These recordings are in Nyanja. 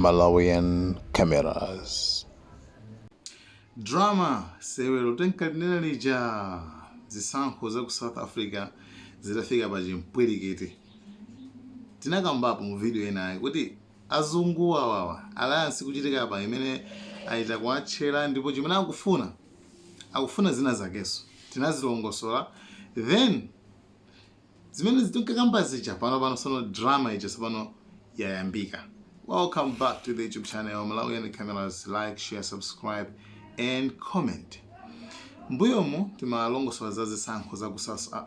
Malawian Cameras. Drama, sewero tinkalinena lija, zisankho za ku South Africa zitafika pa chimpwirikiti. Tinakambapo mu video inayi kuti azungu awawa, alliance kuchitika apa imene ayita kuwatchera, ndipo chimene akufuna, akufuna zina zakenso tinazilongosola. Then zimene tinkakamba zija, pano pano sono drama ija sopano yayambika. Welcome back to the YouTube channel Malawian Cameras. Like, share, subscribe and comment. Mbuyomu timalongosola za zisankho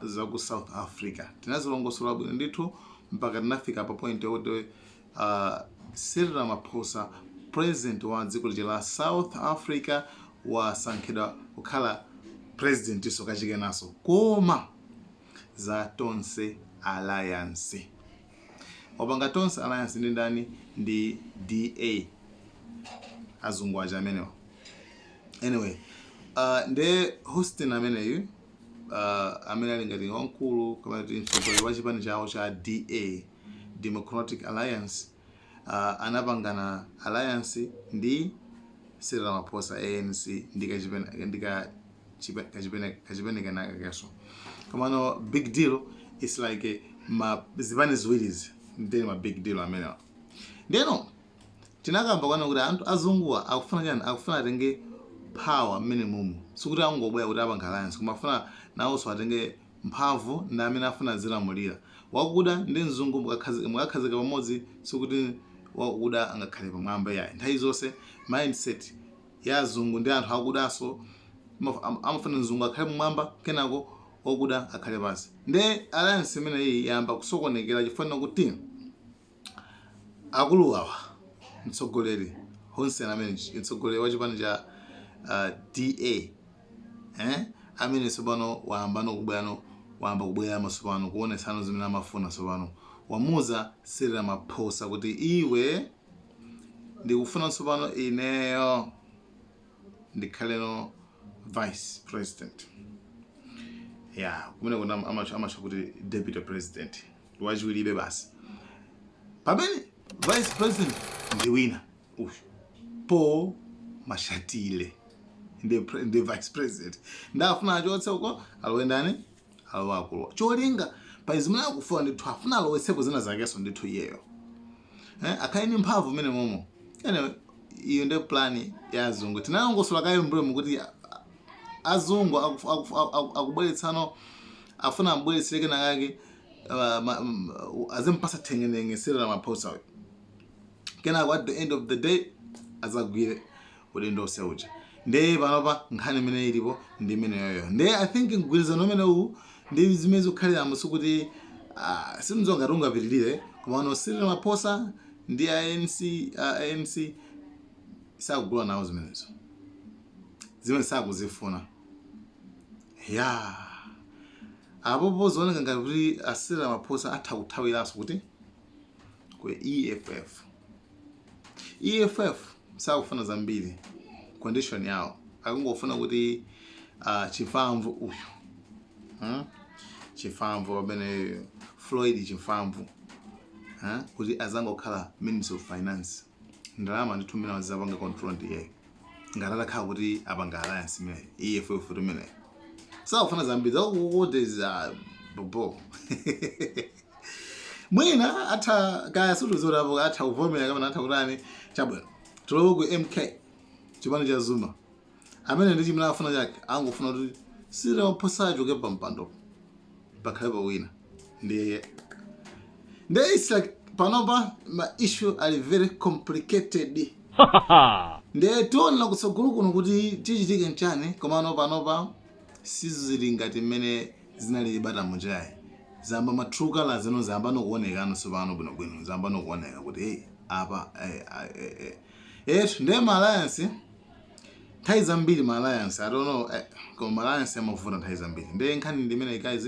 za ku South Africa. Tinazilongosola bwino ndithu mpaka tinafika pa point yokuti Cyril Ramaphosa, president wa dziko lija la South Africa, wasankhidwa kukhala president iso kachikenaso, koma za Tonse Alliance. Wapanga Tonse Alliance ndi ndani? Ndi DA, azungu aja amenewa. Anyway, nde Houston ameneyu, amene ali ngati wamkulu kapena kuti mtsogoleri wa chipani chawo cha DA, Democratic Alliance, anapangana alliance ndi Cyril Ramaphosa, ANC, ndi kachipene ndi ka kachipene kenaka kenso. Komano big deal is like ma zipani ziwirizi ndi ma big deal amenewa. Ndeno tinakamba kwana kuti anthu azunguwa akufuna chani? Akufuna atenge power mmene mumu. Sikuti angobwera kuti apanga alliance, koma afuna nawonso atenge mphamvu, ndi amene afuna azilamulira. Wakuda ndi mzungu mukakhazika pamodzi, sikuti wakuda angakhale pamwamba, yayi. Nthawi zonse mindset ya azungu ndi anthu akudanso amafuna mzungu akhale pamwamba, kenako wakuda akhale pansi. Nde alliance imeneyi yayamba kusokonekera chifukwa kuti akulu awa, mtsogoleri Hun amene mtsogoleri wa chipani cha DA, amene tsopano wayamba nokubwerano, wayamba kubwera tsopano kuonetsano zimene amafuna. Tsopano wamuza Cyril Ramaphosa kuti, "Iwe, ndikufuna tsopano ineyo ndikhaleno vice president." Ya, kumene kuna amatcha kuti deputy president, wachiwiribe basi, pamene vice president ndi wina uyu Paul Mashatile ndi vice president. Ndafuna achotse uko, alowe ndani? Alowe akuluwa. Cholinga pa zimene akufuna ndithu, afuna alowetsepo zina zakenso ndithu iyeyo, akhale ndi mphamvu mmene momo. Anyway, iyo ndi plan ya azungu. Tinalongosola kaye mbuyomu kuti azungu akubweretsano, afuna ambweretsere kenakake, azimpasa thengenenge Cyril Ramaphosa uyu, kenako at the end of the day azagwire udindo onse uja. Ndiye panopa nkhani imene ilipo ndi imeneyoyo. Ndiye I think mgwirizano umene uwu ndi zimene zikukhaliramo, sikuti simdziwa ngati ungapitirire. Komano Cyril Ramaphosa ndi ANC, ANC sakugula nawo zimenezo, zimene sakuzifuna ya apopo. Zioneka ngati kuti a Cyril Ramaphosa atha kuthawiranso kuti ku EFF. EFF sakufuna zambiri, condition yawo akungofuna kuti Chifamvu uyu, Chifamvu amene Floyd Chifamvu, kuti azangokhala Minister of Finance, ndalama ndithu mmene azapanga control ndiye ngati atakhala kuti apanga alliance imene EFF imene sakufuna zambiri zakukuti za bobo. Mwina atha kaya situzionapo, atha kuvomera kapena atha kutani. Chabwino, tilowe ku MK, chipani cha Zuma, amene ndi chimene afuna chake, angofuna kuti Cyril Ramaphosa achoke pa mpando, pakhale pa wina. Ndiye it's like panopa ma issue ali very complicated. Ndiye tiona kutsogolo kuno kuti chichitike nchani. Komano panopa sizili ngati mmene zinali bata mujayi. Zamba ma true colors ino zamba nokuonekano tsopano bwinobwino, zamba nokuoneka kuti hey, apa ndiye ma alliance nthawi zambiri, ma alliance, I don't know, koma ma alliance amavuta nthawi zambiri. Ndiye nkhani ndi imene, guys,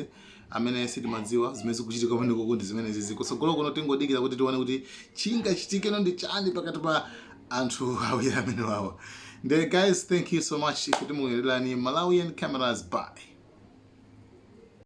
amene sitimadziwa zimene zikuchitika pameneko kuti zimene zizi kutsogolo kuno. Tingodikira kuti tione kuti chingachitikeno ndi chani pakati pa anthu awiri amene wawa. Ndiye guys, thank you so much. Ife timukuyenderani Malawian Cameras. Bye.